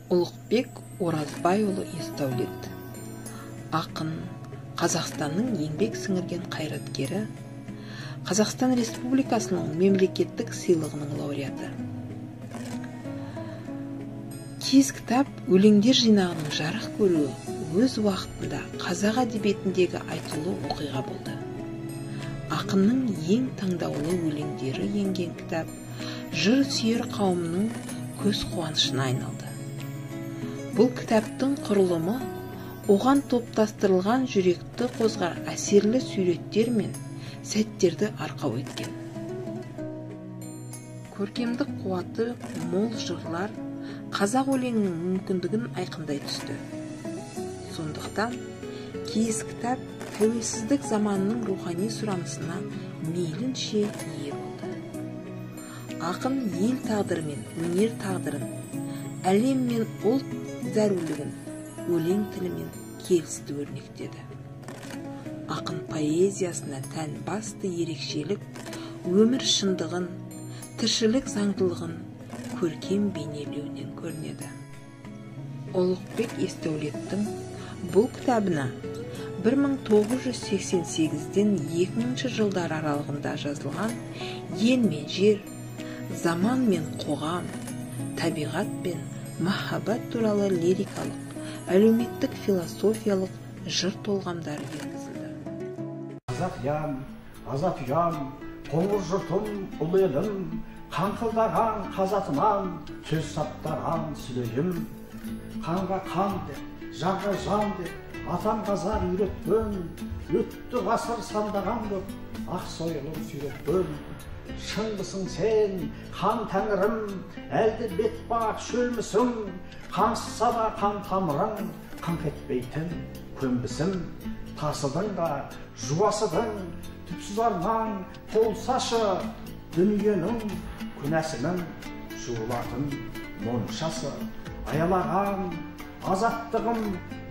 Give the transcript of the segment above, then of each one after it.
Ұлықбек Оразбайұлы Есдәулет, ақын, Қазақстанның еңбек сіңірген қайраткері, Қазақстан Республикасының мемлекеттік сыйлығының лауреаты. Киіз кітап өлеңдер жинағының жарық көруі өз уақытында қазақ әдебиетіндегі айтулы оқиға болды. Ақынның ең таңдаулы өлеңдері енген кітап жыр сүйер қауымның көз қуанышына айналды. Бұл кітаптың құрылымы оған топтастырылған жүректі қозғар әсерлі суреттер мен сәттерді арқау еткен. Көркемдік қуаты мол жырлар қазақ өлеңінің мүмкіндігін айқындай түсті. Сондықтан киіз кітап тәуелсіздік заманының рухани сұранысына мейлінше ие болды. Ақын ел тағдыры мен өнер тағдырын, әлем мен ұлт зәрулігін өлең тілімен келісті өрнектеді. Ақын поэзиясына тән басты ерекшелік өмір шындығын, тіршілік заңдылығын көркем бейнелеуінен көрінеді. Ұлықбек Есдәулеттің бұл кітабына 1988-ден 2000 жылдар аралығында жазылған ел мен жер, заман мен қоғам, табиғат пен махаббат туралы лирикалық, әлеуметтік философиялық жыр толғамдары енгізілді. Қазақ ұям, азат ұям, қоңыр жұртым, ұлы елім, қаңқылдаған қазатынан, сөз саптаған сүлейім. Қанға қан деп, жанға жан деп, атам қазақ үйреткен, өтті ғасыр сандаған көп, ақ сойылын сүйреткен. Шыңғысың сен, хан тәңірім, әлде бетпақ шөлмісің, қаңсыса да қан тамырың, қыңқ етпейтін көнбісім. Тасыдың да, жуасыдың, түпсіз арнаң толсашы, дүниенің күнәсінің жуылатын моншасы. Аялаған азаттығым,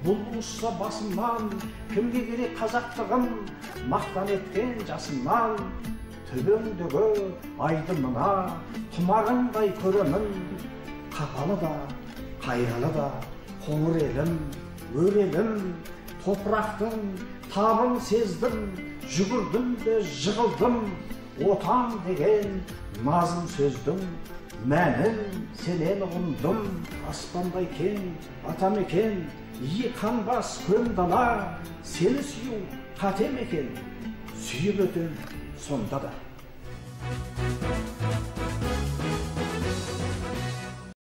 бұлбұл ұшса басымнан, кімге керек қазақтығым, мақтан еткен жасымнан. Төбеңдегі айды мына тұмарыңдай көремін, қапалы да, қайғылы да, қоңыр елім, өр елім, топырақтың табын сездім, жүгірдім де жығылдым, отан деген назым сөздің мәнін сенен ұғындым. Аспандай кең атамекен, иі қанбас көн дала, сені сүю қате ме екен, сүйіп өтем сонда да.